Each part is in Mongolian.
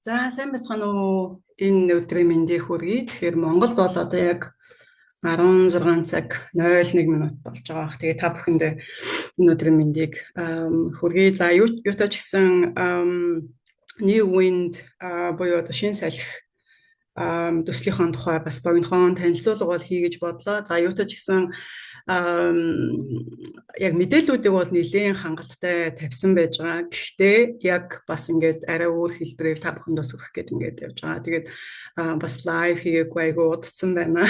За, сайн байцгаана уу? Энэ өдрийн мэндийг хүргэе. Тэгэхээр Монголд бол одоо яг 16 цаг 01 минут болж байгаа. Тэгээ та бүхэндээ энэ өдрийн мэндийг хүргэе. За, юутай ч гэсэн New Wind буюу одоо шинэ салхи төслийнхээ тухай бас богинохон танилцуулга бол хий гэж бодлоо. За, юутай ч гэсэн яг мэдээллүүдийг бол нэлээн хангалттай тавьсан байж байгаа. Гэхдээ яг бас ингээд арай өөр хэлбэрээр та бүхэнд бас хүргэх гээд ингээд явж байгаа. Тэгээд бас live хийгээгүй айгүй удацсан байна.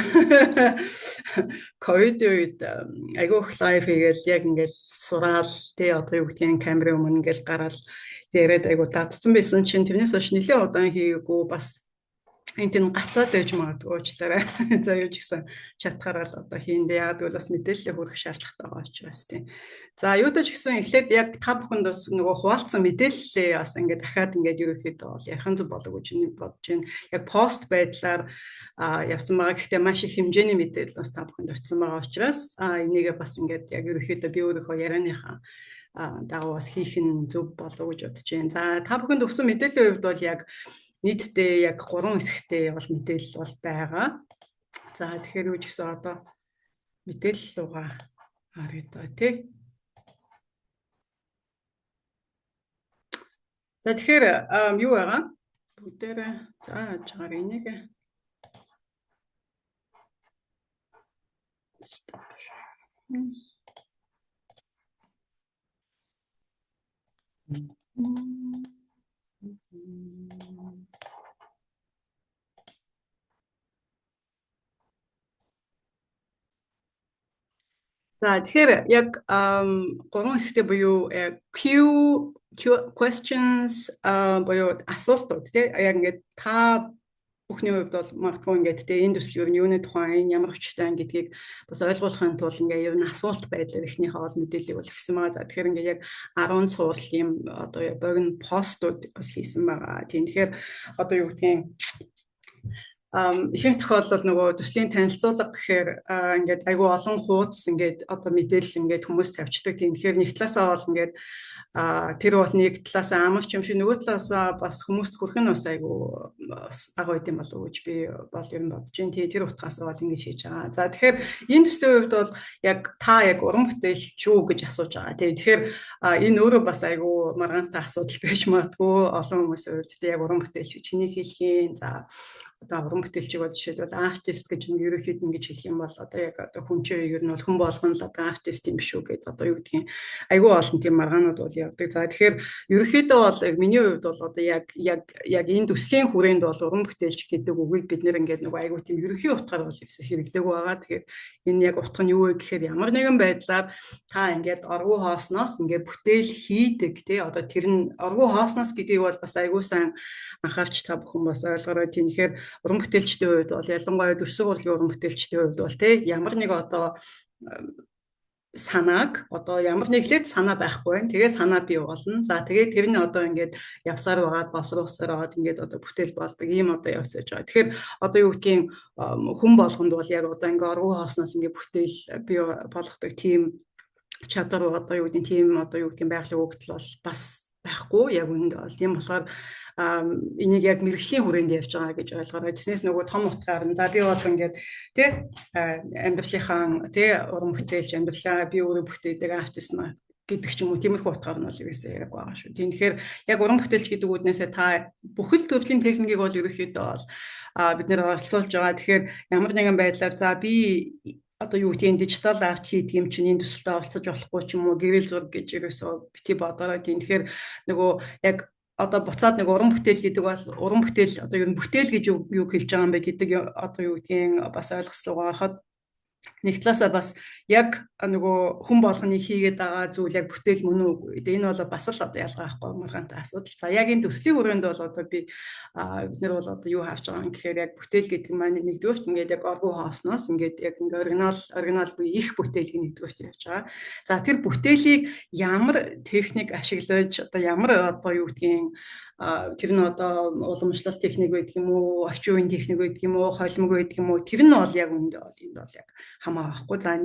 Ковидын үед айгүй их live хийгээл яг ингээд сураал тий одоо юу гэдгийг камерын өмнө ингээд гараал яриад айгүй дадсан байсан чинь тэрнээс хойш нэлээн удаан хийгээгүй бас энэ тийм гацаад байж магадгүй, уучлаарай. За, юу ч гэсэн чатгаараа л одоо хийндэ, яагаад гэвэл бас мэдээлэл хүргэх шаардлагатай байгаа учраас тийм. За, юутай ч гэсэн эхлээд яг та бүхэнд бас нөгөө хуваалцсан мэдээллээ бас ингээд дахиад ингээд ерөнхийдөө бол ярих нь зөв болов гэж бодож байна. Яг пост байдлаар явсан байгаа. Гэхдээ маш их хэмжээний мэдээлэл бас та бүхэнд очсон байгаа учраас энийгээ бас ингээд яг ерөнхийдөө би өөрийнхөө ярианыхаа дагуу бас хийх нь зөв болов гэж бодож байна. За, та бүхэнд өгсөн мэдээллийн хувьд бол яг нийтдээ яг 3 хэсэгтэй бол мэдээлэл бол байгаа. За, тэгэхээр юу ч гэсэн одоо мэдээлэл руугаа харъя доо тий. За, тэгэхээр юу байгаа? Бүгдээрээ за яаж байгаа энийг. За, тэгэхээр яг гурван хэсэгтэй буюу Q questions буюу асуултууд тий, яг ингээд та бүхний хувьд бол магадгүй ингээд тий энэ төсөл ер нь юуны тухай, энэ ямар хүчтэй гэдгийг бас ойлгуулахын тулд ингээд ер нь асуулт байдлаар эхнийхээ бол мэдээллийг бол өгсөн байгаа. За, тэгэхээр ингээд яг 10 цуврал ийм одоо богино постууд бас хийсэн байгаа. Тийм, тэгэхээр одоо юу гэдгийг ихэнх тохиолдолд нөгөө төслийн танилцуулга гэхээр ингээд айгүй олон хуудас ингээд одоо мэдээлэл ингээд хүмүүс тавьчихдаг. Тийм, тэгэхээр нэг талаасаа бол ингээд тэр бол нэг талаасаа амарч юм шиг, нөгөө талаасаа бас хүмүүст хүрэх нь бас айгүй бас бага байд юм болов уу гэж би бол ер нь бодож байна. Тийм, тэр утгаасаа бол ингэж хийж байгаа. За, тэгэхээр энэ төслийн хувьд бол яг та яг уран бүтээлч үү гэж асууж байгаа. Тийм, тэгэхээр энэ өөрөө бас айгүй маргаантай асуудал байж магадгүй олон хүмүүсийн хувьд тийм, яг уран бүтээлч гэж хэнийг хэлэх юм. За, одоо уран бүтээлчийг бол жишээлбэл артист гэж нэг ерөнхийд ингэж хэлэх юм бол одоо яг одоо хүн чинь ер нь бол хүн болгоно л одоо артист юм биш үү гэдээ одоо юу гэдгийг айгүй олон тийм маргаанууд бол явдаг. За, тэгэхээр ерөнхийдөө бол яг миний хувьд бол одоо яг энэ төслийн хүрээнд бол уран бүтээлч гэдэг үгийг бид нэр ингээд нөгөө айгүй тийм ерөнхий утгаар бол ерөөсөө хэрэглээгүй байгаа. Тэгэхээр энэ яг утга нь юу вэ гэхээр ямар нэгэн байдлаар та ингээд оргуу хоосноос ингээд бүтээл хийдэг тий, одоо тэр нь оргуу хоосноос гэдгийг бол бас айгүй сайн анхаарч та бүхэн бас ойлгоорой. Тийм, тэгэхээр уран бүтээлчдийн хувьд бол ялангуяа дүрслэг урлагийн уран бүтээлчдийн хувьд бол тий ямар нэг одоо санааг одоо ямар нэг лээд санаа байхгүй байна. Тэгээд санаа бий болно. За, тэгээд тэр нь одоо ингээд явсаар байгаад босруулсаар байгаад ингээд одоо бүтээл болдог ийм одоо явс байж байгаа. Тэгэхээр одоо юу гэдгийг хүн болгонд бол яг одоо ингээд оргуу хоосноос ингээд бүтээл бий болгодог тийм чадвар, одоо юу гэдгийг тийм одоо юу гэдгийг байгалийн өгөгдөл бол бас байхгүй яг үүндээ бол. Тийм болохоор энийг яг мэргэжлийн хүрээнд явж байгаа гэж ойлгоорой. Тэснээс нөгөө том утгаар нь за би бол ингээд тий амьдралынхаа тий уран бүтээлч, амьдралаа би өөрөө бүтээдэг артист маа гэдэг ч юм уу, тиймэрхүү утгаар нь бол ерөөсөө яриаг байгаа шүү. Тийм, тэгэхээр яг уран бүтээлч гэдэг үднээсээ та бүхэл төрлийн техникийг бол ерөөхдөө бол бид нэр оролцуулж байгаа. Тэгэхээр ямар нэгэн байдлаар за би одоо юу гэдгийг digital art хийдэг юм чинь энэ төсөлтөд оролцож болохгүй ч юм уу, гэрэл зураг гэж ерөөсөө бити бодорой. Тийм, тэгэхээр нөгөө яг одоо буцаад нэг уран бүтээл гэдэг бол уран бүтээл одоо ер нь бүтээл гэж юу хэлж байгаа юм бэ гэдэг одоо юу гэдгийг бас ойлгослоо ороход нэг талаасаа бас яг нөгөө хүн болгоны хийгээд байгаа зүйл яг бүтээл мөн үү? Энэ бол бас л одоо ялгаа байхгүй маргаантай асуудал. За, яг энэ төслийн хүрээнд бол одоо бид нар бол одоо юу харж байгаа юм гэхээр яг бүтээл гэдэг маань нэгдүгээрт ингээд яг оргуу хоосноос ингээд яг ингээд оригинал буюу их бүтээлийг нэгдүгээрт ярьж байгаа. За, тэр бүтээлийг ямар техник ашиглаж, одоо ямар одоо юу гэдгийг, тэр нь одоо уламжлалт техник байдаг юм уу, орчин үеийн техник байдаг юм уу, холимог байдаг юм уу, тэр нь бол яг үүндээ бол энд бол яг хамаа байхгүй. За,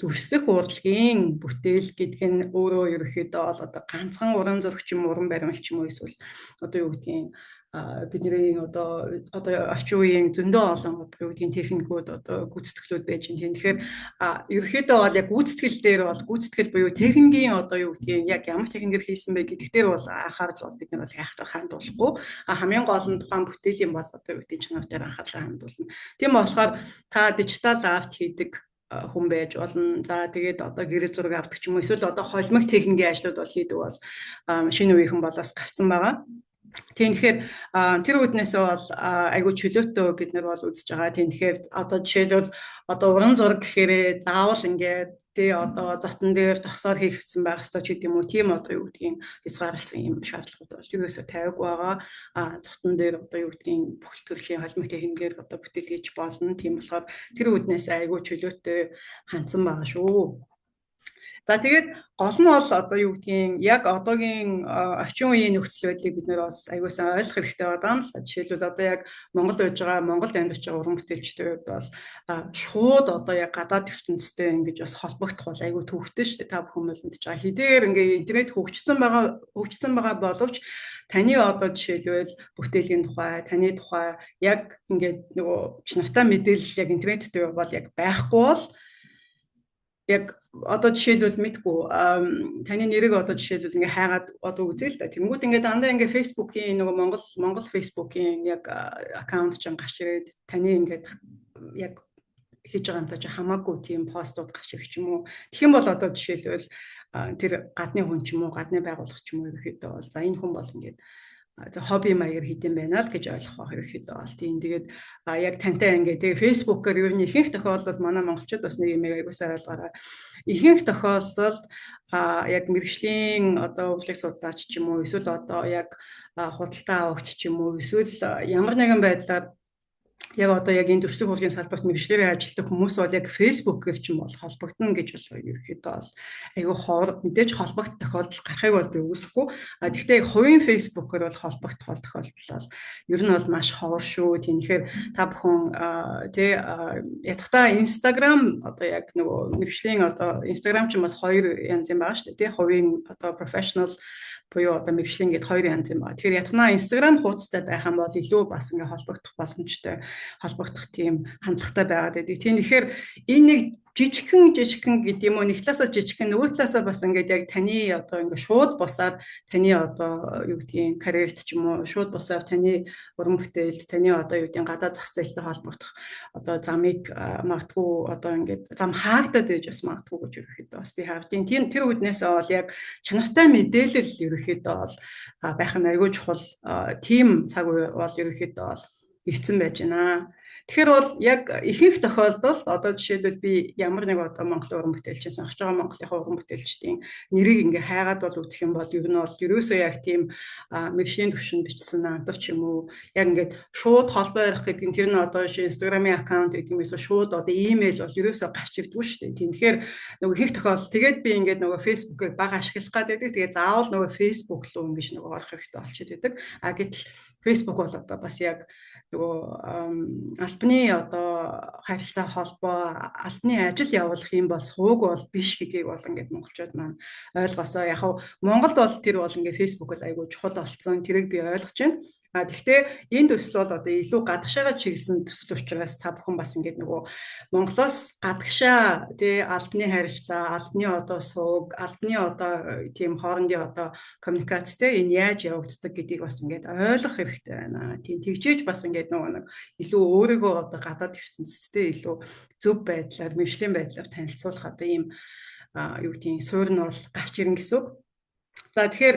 дүрслэх урлагийн бүтээл гэдэг нь өөрөө ерөөхдөө бол одоо ганцхан уран зурагч юм, уран баримлч юм уу, эсвэл одоо юу гэдгийг, бидний одоо орчин үеийн зөндөө олон одоо юу гэдгийг техникүүд, одоо гүйцэтгэлүүд байж байна. Тэгэхээр ерөнхийдөө бол яг гүйцэтгэл дээр бол гүйцэтгэл буюу техникийн одоо юу гэдгийг яг ямар техникээр хийсэн бэ гэдэг дээр бол анхаарал бол бид нар бол яахтай хандуулахгүй. Хамгийн гол нь тухайн бүтээлийн бол одоо юу гэдгийг чанар дээр анхаарлаа хандуулна. Тийм болохоор та digital art хийдэг хүн байж болно. За, тэгээд одоо гэрэл зураг авдаг ч юм уу, эсвэл одоо холимог техникийн ажлууд бол хийдэг бол шинэ үеийнхэн болоос гарсан байгаа. Тийм, тэгэхээр тэр үүднээсээ бол айгүй чөлөөтэй бид нар бол үзэж байгаа. Тийм, тэгэхээр одоо жишээлбэл одоо уран зураг гэхээр заавал ингээд тий одоо зотон дээр тогсоор хийгдсэн байх ёстой ч гэдэм үү, тийм одоо юу гэдгийг хязгаарласан юм шаардлагууд бол ерөөсөө тавиагүй байгаа. Зотон дээр одоо юу гэдгийг бүх төрлийн холимог техникээр одоо бүтээл хийж болно. Тийм болохоор тэр үүднээс айгүй чөлөөтэй хандсан байгаа шүү. За, тэгээд гол нь бол одоо юу гэдгийг яг одоогийн орчин үеийн нөхцөл байдлыг бид нэр бас аягүй сайн ойлгох хэрэгтэй байгаа юм л. Жишээлбэл, одоо яг Монголд байж байгаа, Монголд амьдарч байгаа уран бүтээлчдийн хувьд бол шууд одоо яг гадаад ертөнцтэй ингэж бас холбогдох бол аягүй төвөгтэй шүү дээ. Та бүхэн бол мэдж байгаа. Хэдийгээр ингээ интернет хөгжсөн байгаа боловч таны одоо жишээлбэл бүтээлийн тухай, таны тухай яг ингээд нөгөө чанартай мэдээлэл яг интернет дээр бол яг байхгүй бол яг одоо жишээлбэл мэдгүй таны нэрийг одоо жишээлбэл ингээ хайгаад одоо үзээ л да. Тэнгүүд ингээ дандаа ингээ Facebook-ийн нөгөө Монгол Facebook-ийн яг аккаунт ч гарч ирээд таны ингээд яг хийж байгаа юмтай чи хамаагүй тийм постууд гарч ирэх ч юм уу. Тэгэх юм бол одоо жишээлбэл тэр гадны хүн ч юм уу, гадны байгууллага ч юм уу ерөөхдөө бол за энэ хүн бол ингээд за хобби маягаар хийдэм байна л гэж ойлгох байх ерөөхдөө бол. Тийм, тэгээд яг тантай ингээд тэгээ Facebook-оор ер нь ихэнх тохиолдолд манай монголчууд бас нэг юм аягүй сайн ойлгоорой. Ихэнх тохиолдолд яг мэргэжлийн одоо урлаг судлаач ч юм уу, эсвэл одоо яг худалдаа авагч ч юм уу, эсвэл ямар нэгэн байдлаар яг одоо яг энэ дүрслэх урлагийн салбарт мэргэжлээрээ ажилладаг хүмүүс бол яг Facebook-ээр ч юм бол холбогдно гэж бол ерөөхдөө бол айгүй ховор, мэдээж холбогдох тохиолдол гарахыг бол би үгүйсэхгүй. А тэгвэл яг хувийн Facebook-оор бол холбогдох бол тохиолдол бол ер нь бол маш ховор шүү. Тийм, тэгэхээр та бүхэн тий ятгахтаа Instagram одоо яг нөгөө мэргэжлийн одоо Instagram ч бас хоёр янз юм байгаа шүү дээ. Тий, хувийн одоо professional буюу одоо мэргэжлийн гээд хоёр янз юм байна. Тэгэхээр ятгахнаа Instagram хуудастай байх юм бол илүү бас ингээ холбогдох боломжтой, холбогдох тийм хандлагатай байгаад байдаг. Тийм, тэгэхээр энэ нэг жижигхэн жижигхэн гэдэг юм уу, нэг талаасаа жижигхэн, нөгөө талаасаа бас ингээд яг таны одоо ингээд шууд бусаад таны одоо юу гэдгийг карьерт ч юм уу, шууд бусаар таны уран бүтээлд, таны одоо юу гэдгийг гадаад зах зээлтэй холбогдох одоо замыг магадгүй одоо ингээд зам хаагдаад байж бас магадгүй гэж ерөөхдөө бас би хардیں۔ Тийм, тэр үүднээсээ бол яг чанартай мэдээлэл ерөөхдөө бол байх нь айгүй чухал тийм цаг үе бол ерөөхдөө бол ирсэн байж байна. Тэгэхээр бол яг ихэнх тохиолдолд одоо жишээлбэл би ямар нэг одоо Монголын уран бүтээлчийн сонгож байгаа Монголынхаа уран бүтээлчдийн нэрийг ингээ хайгаад бол үзэх юм бол ер нь бол ерөөсөө яг тийм мэргэжлийн түвшинд бичсэн антар ч юм уу, яг ингээд шууд холбоо барих гэдэг нь тэр нь одоо Instagram-ийн аккаунт гэдэг юм эсвэл шууд одоо имэйл бол ерөөсөө гарч ирдэггүй шүү дээ. Тийм, тэгэхээр нөгөө ихэнх тохиолдолд тэгээд би ингээд нөгөө Facebook-ыг бага ашиглах гэдэг. Тэгээд заавал нөгөө Facebook руу ингэж нөгөө орох хэрэгтэй болчиход байдаг. А гэтэл Facebook бол одоо бас яг нөгөө албаны одоо харилцаа холбоо, албаны ажил явуулах юм бол суваг бол биш гэдгийг бол ингээд монголчууд маань ойлгосоо. Яг хав Монголд бол тэр бол ингээд Facebook бол айгүй чухал болсон. Тэрийг би ойлгож байна. А тэгтээ энэ төсөл бол одоо илүү гадагшаага чиглэсэн төсөл учраас та бүхэн бас ингээд нөгөө Монголоос гадагшаа тий албаны харилцаа, албаны одоо сувг, албаны одоо тийм хоорондын одоо коммуникац тий энэ яаж явагддаг гэдгийг бас ингээд ойлгох хэрэгтэй байна. Тийм тэгжээж бас ингээд нөгөө нэг илүү өөрийгөө одоо гадаад ертөнцтэй илүү зөв байдлаар, мэргэжлийн байдлаар танилцуулах одоо ийм юу гэдгийг суурь нь бол гарч ирнэ гэсэн үг. За, тэгэхээр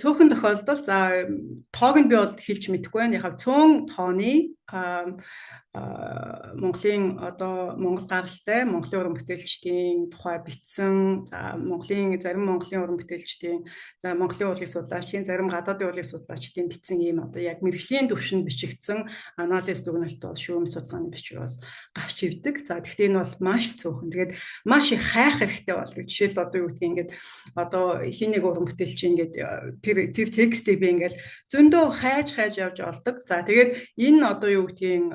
цөөхөн тохиолдолд, за, тоог нь би бол хэлж мэдэхгүй байна. Яг цөөн тооны Монголын одоо Монгол гаралтай Монголын уран бүтээлчдийн тухай бичсэн, за, Монголын зарим Монголын уран бүтээлчдийн, за, Монголын урлагийн судлаачдын, зарим гадаадын урлагийн судлаачдын бичсэн ийм одоо яг мэргэжлийн түвшинд бичигдсэн анализ, дүгнэлт бол, шүүм судалгааны бичвэр бол гарч ирдэг. За, тэгэхдээ энэ бол маш цөөхөн. Тэгээд маш их хайх хэрэгтэй болдог. Жишээл одоо юу гэдгийг ингээд одоо хэн нэг уран бүтээлч ингээд тэр текстийг би ингээд зөндөө хайж хайж явж олдог. За, тэгээд энэ одоо юу гэдгийг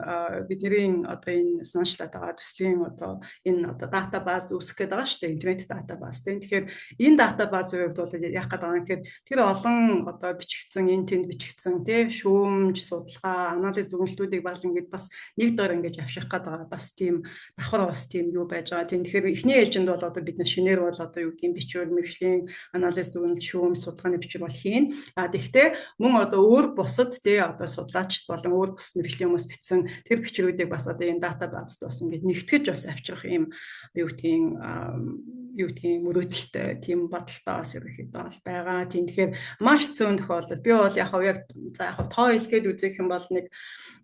бидний одоо энэ санаачлаад байгаа төслийн одоо энэ одоо database үүсгэх гээд байгаа шүү дээ. Интернет database, тийм. Тэгэхээр энэ database-ийн хувьд бол яах гээд байгаа юм гэхээр тэр олон одоо бичигдсэн, энэ тэнд бичигдсэн тий шүүмж, судалгаа, анализ, дүгнэлтүүдийг бол ингээд бас нэг дор ингэж авших гээд байгаа, бас тийм давхар бас тийм юу байж байгаа. Тийм, тэгэхээр эхний ээлжинд бол одоо бид нар шинээр бол одоо юу гэдгийг бичвэр, мэргэжлийн анализ, дүгнэлт, шүүм, судалгааны бичвэр бол хийн. А тэгвэл мөн одоо өөр бусад тий одоо судлаачд болон өөр бус мэргэжлийн хүмүүс бичсэн тэр бичвэрүүдийг бас одоо энэ database-д бас ингээд нэгтгэж бас авчрах ийм юу гэдгийг мөрөөдөлтэй, тийм бодолтой бас ерөнхийдөө бол байгаа. Тийм, тэгэхээр маш цөөн тохиолдолд би бол яг яг за яг тоо хэлгээд үзэх юм бол нэг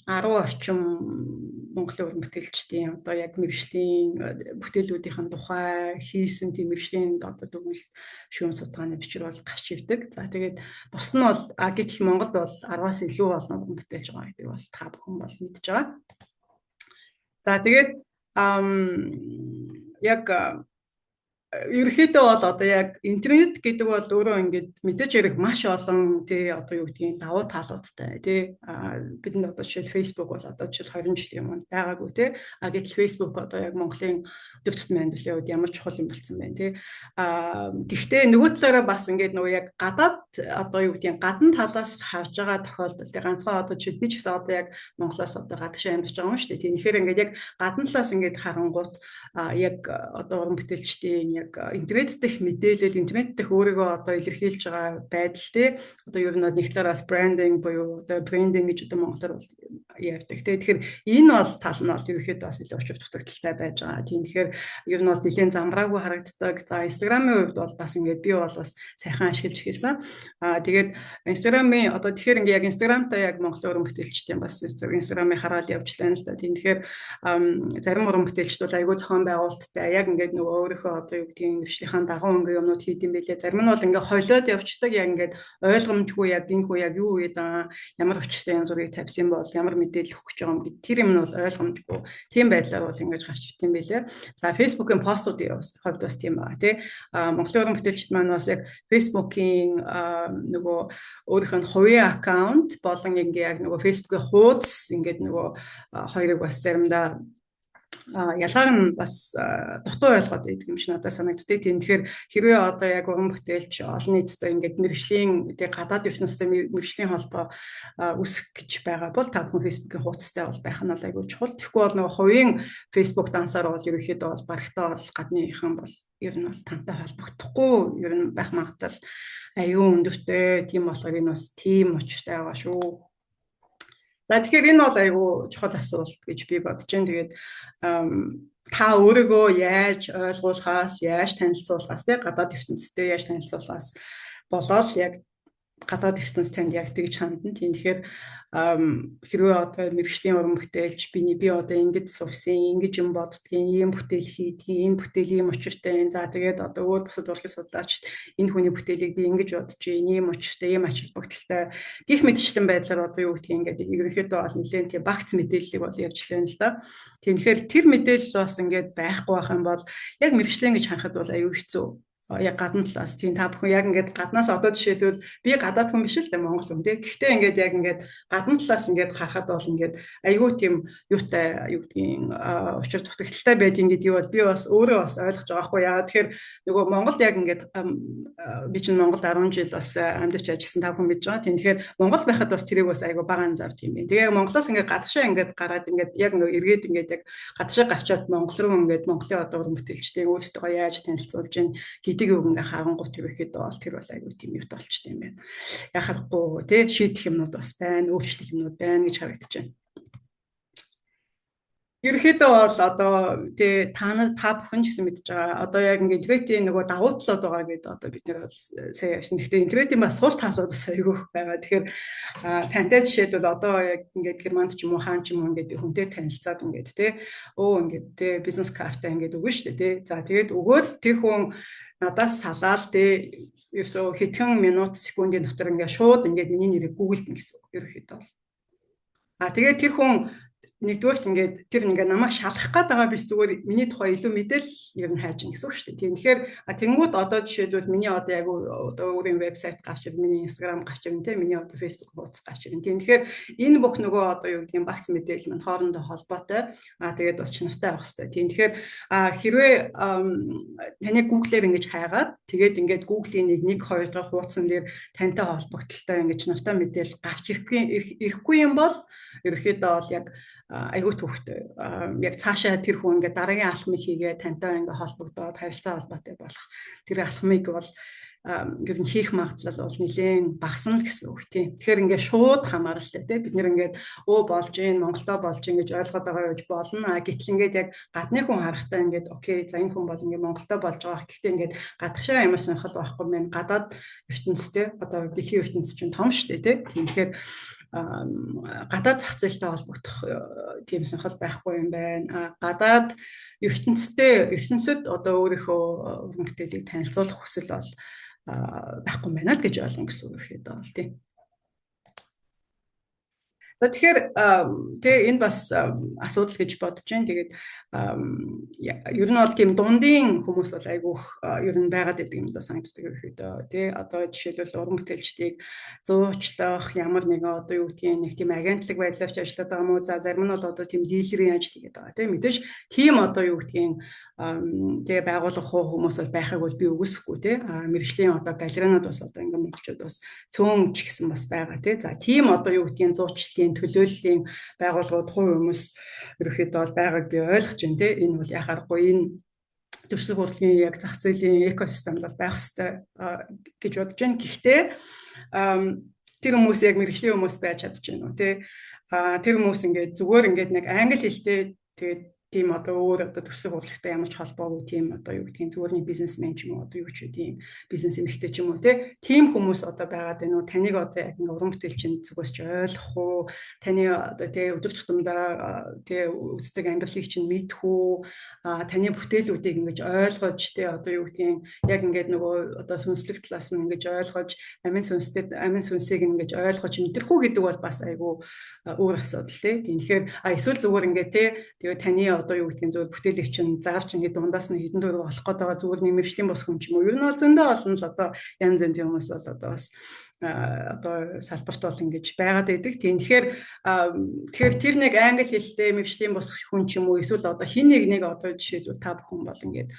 10 орчим Монголын уран бүтээлчдийн одоо яг мэргэжлийн бүтээлүүдийн тухай хийсэн тийм мэргэжлийн одоо дүгнэлт, шүүм судалгааны бичвэр бол гарч ирдэг. За, тэгээд бус нь бол гэтэл Монголд бол 10-аас илүү олон уран бүтээлч байгаа гэдэг бол та бүхэн бол мэдж байгаа. За, тэгээд яг ерөнхийдөө бол одоо яг интернет гэдэг бол өөрөө ингээд мэдээж хэрэг маш олон тий одоо юу гэдгийг давуу талуудтай тий. Бидэнд одоо жишээл Facebook бол одоо жишээл 20 жилийн өмнө байгаагүй тий. А гэтэл Facebook одоо яг Монголын өдөр тутмын амьдралын хувьд ямар чухал юм болсон бэ тий. А гэхдээ нөгөө талаараа бас ингээд нөгөө яг гадаад одоо юу гэдгийг гадна талаас харж байгаа тохиолдол тий, ганцхан одоо жишээл би ч гэсэн одоо яг Монголоос одоо гадагшаа амьдарч байгаа юм шүү дээ тий. Тэгэхээр ингээд яг гадна талаас ингээд харангуут яг одоо уран бүтээлчдийн яг интернет дэх мэдээлэл, интернет дэх өөрийгөө одоо илэрхийлж байгаа байдал тий, одоо ер нь нэг талаараас branding буюу одоо брендинг гэж одоо монголоор бол ярьдаг тий. Тэгэхээр энэ бол тал нь бол ерөнхийдөө бас нэлээд учир дутагдалтай байж байгаа. Тийм, тэгэхээр ер нь бол нэлээд замбраагүй харагддаг. За, Instagram-ын хувьд бол бас ингээд би бол бас сайхан ашиглаж эхэлсэн. Аа, тэгээд Instagram-ын одоо тэгэхээр ингээд яг Instagram-тай яг Монголын уран бүтээлчдийн бас Instagram-ыг хараад явжлаа л да. Тийм, тэгэхээр зарим уран бүтээлчд бол айгүй зохион байгуулалттай, яг ингээд нөгөө өөрийнхөө одоо юу гэдгийг мэргэжлийнхээ дагуу ингээ юмнууд хийд юм бэлээ. Зарим нь бол ингээ холиод явцдаг, яг ингээд ойлгомжгүй, яг гинхүү яг юу үед ямар учиртай янз бүрийг тавьсан бол ямар мэдээлэл өгөх гэж байгаа юм гэд тэр юм нь бол ойлгомжгүй. Тийм байдлаар бол ингэж гарч ирд юм бэлээ. За, Facebook-ийн постуудын хувьд бас тийм байгаа тий. А Монголын уран бүтээлчд маань бас яг Facebook-ийн нөгөө өөрийнх нь хувийн аккаунт болон ингээ яг нөгөө Facebook-ийн хуудас ингээд нөгөө хоёрыг бас заримдаа ялгааг нь бас дутуу ойлгоод байдаг юм шиг надад санагддаг. Тийм, тэгэхээр хэрвээ одоо яг уран бүтээлч олон нийтэд ингээд мэргэжлийн тэг гадаад ертөнцтэй мэргэжлийн холбоо үүсгэх гэж байгаа бол та бүхэн Facebook-ийн хуудастай бол байх нь бол айгүй чухал. Тэгэхгүй бол нөгөө хувийн Facebook дансаар бол ерөнхийдөө бол барагтаа бол гадныхан бол ер нь бол тантай холбогдохгүй ер нь байх магадлал аюун өндөртэй. Тийм болохоор энэ бас тийм учиртай байгаа шүү. За, тэгэхээр энэ бол айгүй чухал асуулт гэж би бодож байна. Тэгээд та өөрийгөө яаж ойлгуулахаас, яаж танилцуулахаас, тий гадаад ертөнцтэй яаж танилцуулахаас болоод яг гадаад ертөнц танд яг тэгж хандна. Тийм, тэгэхээр хэрвээ одоо мэргэжлийн уран бүтээлч би одоо ингэж сурсан, ингэж юм боддгийн, ийм бүтээл хийдгийн, энэ бүтээл ийм учиртай. За, тэгээд одоо өөр бусад урлагийн судлаачид энэ хүний бүтээлийг би ингэж бодож байна, ийм учиртай, ийм ач холбогдолтой гэх мэтчлэн байдлаар одоо юу гэдгийг ингээд ерөнхийдөө бол нэлээд тийм багц мэдээллийг бол ярьж лээ л да. Тийм, тэгэхээр тэр мэдээлэл бас ингээд байхгүй байх юм бол яг мэргэжлэн гэж харахад бол аюу хэцүү. Яг гадна талаас, тийм, та бүхэн яг ингээд гаднаас, одоо жишээлбэл би гадаад хүн биш л дээ, Монгол хүн тий. Гэхдээ ингээд яг ингээд гадна талаас ингээд харахад бол ингээд айгүй тийм юутай, юу гэдгийг, учир дутагдалтай байдгийн гэдгийг бол би бас өөрөө бас ойлгож байгаа хгүй яа. Тэгэхээр нөгөө Монголд яг ингээд би чинь Монголд 10 жил бас амьдарч ажилласан, та бүхэн мэдж байгаа. Тийм, тэгэхээр Монгол байхад бас тэрийг бас айгүй бага анзаарч юм байна. Тэгээ Монголоос ингээд гадагшаа ингээд гараад, ингээд яг ингээд эргээд ингээд яг гадагшаа гарчаад Монгол руу ингээд Монголын одоо уран бүтээлчдийг өөрсдөө яаж танилцуулж гин гэдэг үг ингээ харангуут ерөөхдөө бол тэр бол айгүй тийм юутай болчтой юм байна. Яхахгүй тий, шийдэх юмнууд бас байна, өөрчлөх юмнууд байна гэж харагдаж байна. Ерөнхийдөө бол одоо тий, та нар, та бүхэн ч гэсэн мэдж байгаа. Одоо яг ингээд интернетийн нөгөө давуу талууд байгаа гэдэг одоо бид нэр бол сая явсан. Гэхдээ интернетийн бас сул талууд бас айгүй байгаа. Тэгэхээр тантай жишээлбэл одоо яг ингээд Германд ч юм уу, хаан ч юм уу ингээд би хүнтэй танилцаад ингээд тий, өө ингээд тий, бизнес картаа ингээд өгнө шүү дээ тий. За, тэгээд өгөөл тэр хүн надаас салаал тий, ерөөсөө хэдхэн минут секундын дотор ингээд шууд ингээд миний нэрийг Google-дэн гэсэн үг ерөнхийдөө бол. А тэгээд тэр хүн нэгдүгээрт ингээд тэр ингээд намайг шалгах гээд байгаа биш, зүгээр миний тухай илүү мэдээлэл ер нь хайж ин гэсэн үг шүү дээ. Тийм, тэгэхээр тэнгууд одоо жишээлбэл миний одоо яг одоо өөрийн вебсайт гарч ирнэ, миний Instagram гарч ирнэ, тийм, миний одоо Facebook хуудас гарч ирнэ. Тийм, тэгэхээр энэ бүх нөгөө одоо юу гэдгийг багц мэдээлэл мань хоорондоо холбоотой. А тэгээд бас чанартай байх хэрэгтэй. Тийм, тэгэхээр хэрвээ таны Google-ээр ингэж хайгаад, тэгээд ингээд Google-ийн 1 2 дахь хуудсан дээр тантай холбогдлолтой ингэж чанартай мэдээлэл гарч ирэхгүй юм бол ерөнхийдөө бол яг айгүй төвхтэй. Яг цаашаа тэр хүн ингээд дараагийн алхмыг хийгээ тантай ингээд холбогдоод харилцаа холбоотой болох тэр алхмыг бол ер нь хийх магадлал бол нэлээд багасна л гэсэн үг тийм. Тэгэхээр ингээд шууд хамааралтай тийм, бид нэр ингээд өө болж гин, Монголдо болж гин гэж ойлгоод байгаа гэж болно. А гэтэл ингээд яг гадны хүн харахтаа ингээд okay, за, энэ хүн бол ингээд Монголдо болж байгаа. Гэхдээ ингээд гадагшаа ямар сонирхол байхгүй мэн, гадаад ертөнцтэй, одоо дэлхийн ертөнц чинь том шүү дээ тийм. Тэгэхээр гадаад зах зээлтэй холбогдох тийм сонирхол байхгүй юм байна. А гадаад ертөнцтэй, ертөнцид одоо өөрийнхөө уран бүтээлийг танилцуулах хүсэл бол байхгүй юм байна л гэж ойлгоно гэсэн үг ихэд бол тийм. За, тэгэхээр тэгээ энэ бас асуудал гэж бодож байна. Тэгээд ер нь бол тийм дундын хүмүүс бол айгүйх ер нь байгаад байдаг юм да санагддаг ерөөхдөө тий. Одоо жишээлбэл уран бүтээлчдийг зуучлах ямар нэгэн одоо юу гэдгийг нэг тийм агентлаг байдлаар ч ажиллаад байгаа юм уу? За, зарим нь бол одоо тийм дилерийн ажил хийгээд байгаа тий. Мэдээж тийм одоо юу гэдгийг тэгээ байгуулах хүмүүс бол байхыг бол би үгүйсэхгүй тий. А мэргэжлийн одоо галерейнууд бас одоо ингээ монголчууд бас цөөн ч гэсэн бас байгаа тий. За, тийм одоо юу гэдгийг зуучлалын, төлөөллийн байгууллагууд, хувь хүмүүс ерөөхдөө бол байгааг би ойлгож байна тий. Энэ бол яхаарахгүй энэ төрсөг урлагийн яг зах зээлийн экосистемд бол байх ёстой гэж бодож байна. Гэхдээ тэр хүмүүс яг мэргэжлийн хүмүүс байж чадаж байна уу тий. А тэр хүмүүс ингээд зүгээр ингээд нэг англи хэлтэй, тэгээд тийм одоо өөр одоо төрсөг урлагтай ямар ч холбоогүй тийм одоо юу гэдгийг зүгээр нэг бизнесмен ч юм уу, одоо юу ч вэ, тийм бизнес эмэгтэй ч юм уу те, тийм хүмүүс одоо байгаад байна уу? Таныг одоо яг ингээ уран бүтээлчин зүгээс ч ойлгох уу, таны одоо те өдөр тутамдаа те үздэг амьдралыг чинь мэдэх үү, таны бүтээлүүдийг ингэж ойлгож те, одоо юу гэдгийг яг ингээд нөгөө одоо сүнслэг талаас нь ингэж ойлгож, амин сүнстэй, амин сүнсийг ингэж ойлгож мэдрэх үү гэдэг бол бас айгүй өөр асуудал те. Тэгэхээр эсвэл зүгээр ингээд те, тэгээ таны одоо юу гэдгийг зөвхөн бүтээлэг чинь зарж ингээд дундаас нь хэдэн төгрөг олох гээд байгаа зүгээр нэг мэргэжлийн бус хүн ч юм уу. Ер нь бол зөндөө олон л одоо янз янзын хүмүүс бол одоо бас одоо салбарт бол ингэж байгаад байдаг. Тийм, тэгэхээр тэр нэг англи хэлтэй мэргэжлийн бус хүн ч юм уу, эсвэл одоо хин нэг нэг одоо жишээлбэл та бүхэн бол ингээд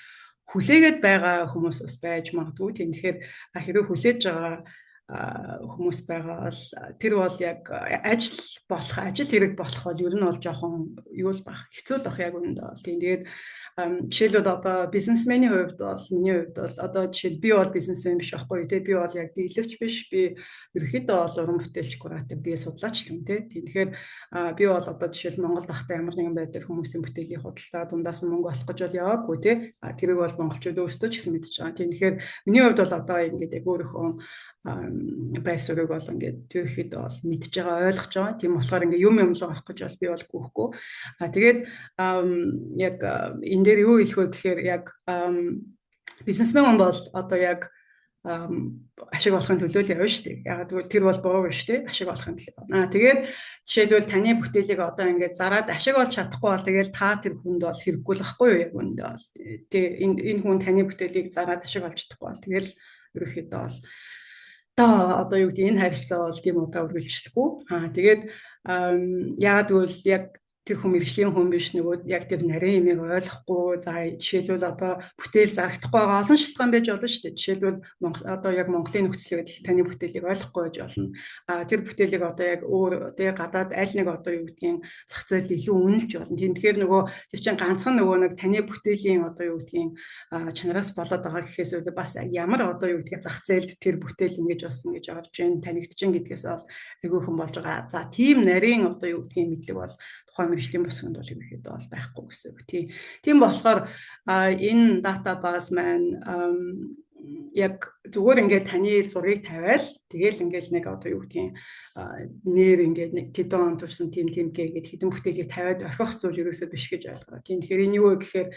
хүлээгээд байгаа хүмүүс бас байж магадгүй. Тийм, тэгэхээр хэрвээ хүлээж байгаа хүмүүс байгаа бол тэр бол яг ажил болох, ажил хэрэг болох бол ер нь бол жоохон юу л бах, хэцүү л бах яг үүндээ бол. Тийм, тэгээд жишээлбэл одоо бизнесменийн хувьд бол, миний хувьд бол одоо жишээл би бол бизнесмен биш байхгүй тий, би бол яг дийлэрч биш, би ерөнхийдөө бол уран бүтээлч, куратор, би судлаач юм тий. Тэгэхээр би бол одоо жишээл Монгол дахтай ямар нэгэн байдлаар хүмүүсийн бүтээлийн худалдаа дундаас нь мөнгө олох гэж бол яваагүй тий. Тэрийг бол монголчууд өөрсдөө ч гэсэн мэдж байгаа. Тийм, тэгэхээр миний хувьд бол одоо ингээд яг өөрийнхөө байр суурийг бол ингээд ерөнхийдөө бол мэдж байгаа, ойлгож байгаа. Тийм болохоор ингээд юм юм руу орох гэж бол би бол гүйхгүй. А тэгээд яг энэ дээр юу хэлэх вэ гэхээр яг бизнесмен хүн бол одоо яг ашиг олохын төлөө л явна шүү дээ. Яг гэвэл тэр бол буруу шүү дээ. Ашиг олохын төлөө. Тэгээд жишээлбэл таны бүтээлийг одоо ингээд зараад ашиг олж чадахгүй бол тэгэл та тэр хүнд бол хэрэггүй л байхгүй юу яг үүндээ бол. Тэ энэ хүн таны бүтээлийг зараад ашиг олж чадахгүй бол тэгэл ерөөхдөө бол та одоо юу гэдэг энэ харилцаа бол тийм удаа үргэлжлэхгүй. Тэгээд яагаад гэвэл яг тэр хүн мэргэжлийн хүн биш, нөгөө яг тэр нарийн юмыг ойлгохгүй. За жишээлбэл одоо бүтээл зарагдахгүй байгаа олон шалтгаан байж болно шүү дээ. Жишээлбэл Монгол одоо яг Монголын нөхцөл байдал таны бүтээлийг ойлгохгүй байж болно. Тэр бүтээлийг одоо яг өөр тэгээ гадаад аль нэг одоо юу гэдгийг зах зээл илүү үнэлж болно. Тийм тэгэхээр нөгөө тэр чинь ганцхан нөгөө нэг таны бүтээлийн одоо юу гэдгийг чанараас болоод байгаа гэхээс илүү бас ямар одоо юу гэдгийг зах зээлд тэр бүтээл ингэж болсон гэж олж гин танигдж гин гэдгээс бол айгүй хүн болж байгаа. За тийм нарийн одоо юу гэдгийг мэдлэг бол тухайн мэргэжлийн бус хүнд бол ерөнхийдөө бол байхгүй гэсэн үг. Тийм болохоор энэ database маань яг зүгээр ингээд таны зургийг тавиал тэгэл ингээд нэг одоо юу гэдгийг нэр ингээд нэг тэдэн он төрсэн тим тим гээд хэдэн бүтээлийг тавиад орхих зүйл ерөөсөө биш гэж ойлгоо. Тийм тэгэхээр энэ юу вэ гэхээр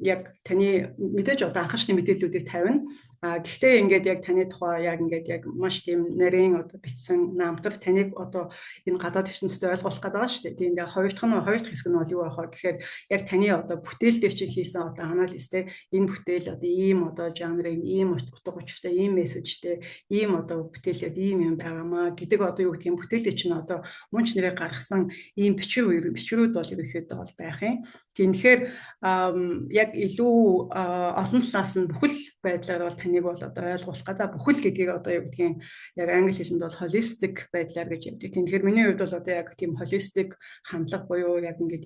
яг таны мэдээж одоо анхаарчны мэдээллүүдийг тавина. Гэхдээ ингээд яг таны тухай яг ингээд яг маш тийм нарийн одоо бичсэн намтар таныг одоо энэ гадаад ертөнцид ойлгуулах гэдэг байгаа шүү дээ. Тийм тэгээ хоёр дахь хэсэг нь бол юу байх вэ гэхээр яг таны одоо бүтээл дээр чинь хийсэн одоо анализ те энэ бүтээл одоо ийм одоо жанрын ийм утга учиртай ийм мессежтэй ийм одоо бүтээлүүд ийм юм байгаамаа гэдэг одоо юу гэдгийг бүтээлээ чинь одоо мөн ч нэрээ гаргасан ийм бичвэрүүд бол ерөнхийдөө бол байх юм. Тийм тэгэхээр яг илүү олон талаас нь бүхэл байдлаар бол таныг бол одоо ойлгуулах га. За бүхэл гэдгийг одоо юу гэдгийг яг англи хэлэнд бол holistic байдлаар гэж явдаг. Тийм тэгэхээр миний хувьд бол одоо яг тийм holistic хандлага буюу яг ингээд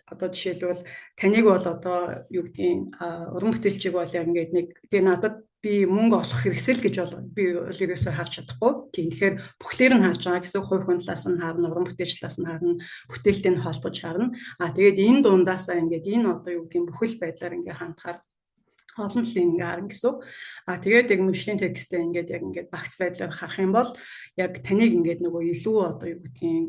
одоо жишээлбэл таныг бол одоо юу гэдгийг уран бүтээлчийг бол яг ингээд нэг тэгээ надад би мөнгө олох хэрэгсэл гэж бол би бол ерөөсөө харж чадахгүй. Тийм тэгэхээр бүхлээр нь харж байгаа гэсэн хувь хүн талаас нь харна, уран бүтээлч талаас нь харна, бүтээлтэй нь холбож харна. Тэгээд энэ дундаасаа ингээд энэ одоо юу гэдгийг бүхэл байдлаар ингээд хандхаар олон талын ингээ харна гэсэн. Тэгээд яг мэргэжлийн текстээ ингээд яг ингээд багц байдлаар харах юм бол яг таныг ингээд нөгөө илүү одоо юу гэдгийг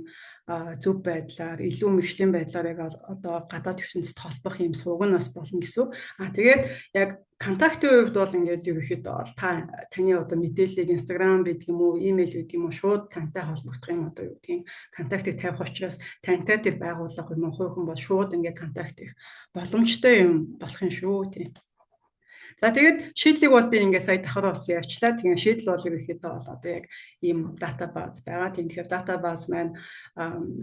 зөв байдлаар илүү мэргэжлийн байдлаар яг одоо гадаад ертөнцид холбох юм сувг нь бас болно гэсэн. Тэгээд яг контактын хувьд бол ингээд ерөнхийдөө бол та таны одоо мэдээллийг Instagram гэдэг юм уу, имэйл гэдэг юм уу шууд тантай холбогдох юм одоо юу гэдгийг контактыг тавих учраас тантай тэр байгууллага юм уу хувь хүн бол шууд ингээд контакт их боломжтой юм болох юм шүү тийм. За тэгээд шийдлийг бол би ингээд сая давхар бас ярьчлаа. Тэгээд шийдэл бол ерөнхийдөө бол одоо яг ийм database байгаа. Тийм тэгэхээр database маань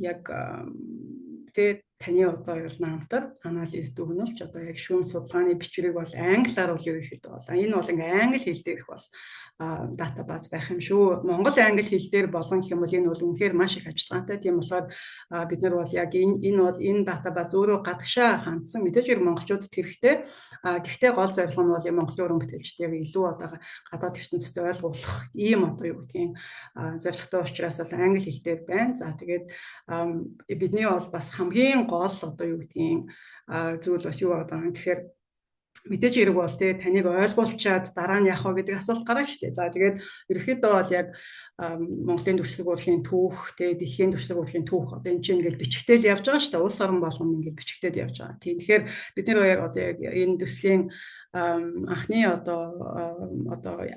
яг тэ таны одоо юу намтар анализ дүгнэлж одоо яг шүүм судалгааны бичвэрийг бол англиар бол ерөнхийдөө бол энэ бол ингээ англи хэл дээрх бол database байх юм шүү. Монгол англи хэл дээр болгон гэх юм бол энэ бол үнэхээр маш их ажиллагаантай. Тийм болохоор бид нар бол яг энэ бол энэ database өөрөө гадагшаа хандсан мэдээж хэрэг монголчуудад хэрэгтэй. Гэхдээ гол зорилго нь бол монголын уран бүтээлчдийг илүү одоо гадаад ертөнцид ойлгуулах ийм одоо юу гэдгийг зорилготой учраас бол англи хэл дээр байна. За тэгээд бидний бол бас хамгийн гол одоо юу гэдгийг зүйл бас юу байгаа юм гэхээр мэдээж хэрэг бол тий таныг ойлгуулчаад дараа нь яах вэ гэдэг асуулт гарна шүү дээ. За тэгээд ерөнхийдөө бол яг Монголын дүрслэг урлагийн түүх, тий дэлхийн дүрслэг урлагийн түүх одоо энэ чинь ингээл бичгтэл явж байгаа шүү дээ. Улс орон болгоно ингээл бичгтээд явж байгаа. Тийм тэгэхээр бид нэр яг одоо яг энэ төслийн анхны одоо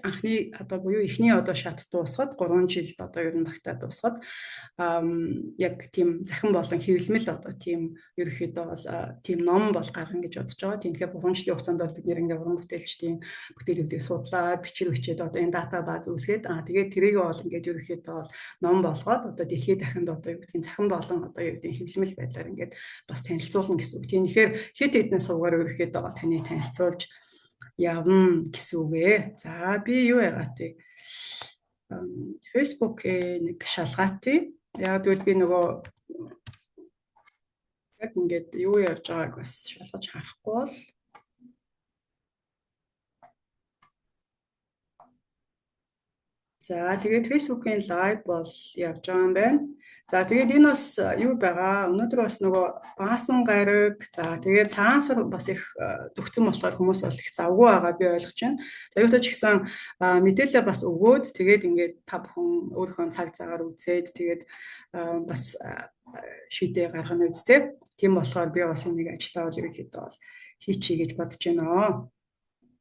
анхны одоо буюу эхний одоо шат дуусгаад 3 жилд одоо ер нь багтаа дуусгаад яг тийм захин болон хэвлэмэл одоо тийм ерөнхийдөө бол тийм ном бол гаргана гэж бодож байгаа. Тийм тэгэхээр 3 жилийн хугацаанд бол бид нэр ингээ уран бүтээлчдийн бүтээлүүдийг судлаад бичир бичээд одоо энэ database үүсгээд тэгээд тэрийг бол ингээд ерөнхийдөө бол ном болгоод одоо дэлхийд дахинд одоо юу гэдгийг захин болон одоо юу гэдгийг хэвлэмэл байдлаар ингээд бас танилцуулна гэсэн үг. Тийм тэгэхээр хэд хэдэн сувгаар ерөнхийдөө бол таны танилцуулж явна гэсэн үг ээ. За би юу яагаад вэ? Facebook-ээ нэг шалгаатыг. Яг гэвэл би нөгөө яг ингээд юу явж байгааг бас шалгаж харахгүй бол За тэгээд Facebook-ийн live бол явж байгаа юм байна. За тэгээд энэ бас юу байгаа? Өнөөдөр бас нөгөө баасан гараг, за тэгээд цагаан сар бас их төгцөн болохоор хүмүүс бол их завгүй байгаа би ойлгож байна. За юутай ч гэсэн мэдээлэл бас өгөөд тэгээд ингээд та бүхэн өөрийнхөө цаг цагаар үзээд тэгээд бас шийдээ гаргана үсттэй. Тийм болохоор би бас энийг ажиллаа бол ерөнхийдөө бол хийчихье гэж бодож байна.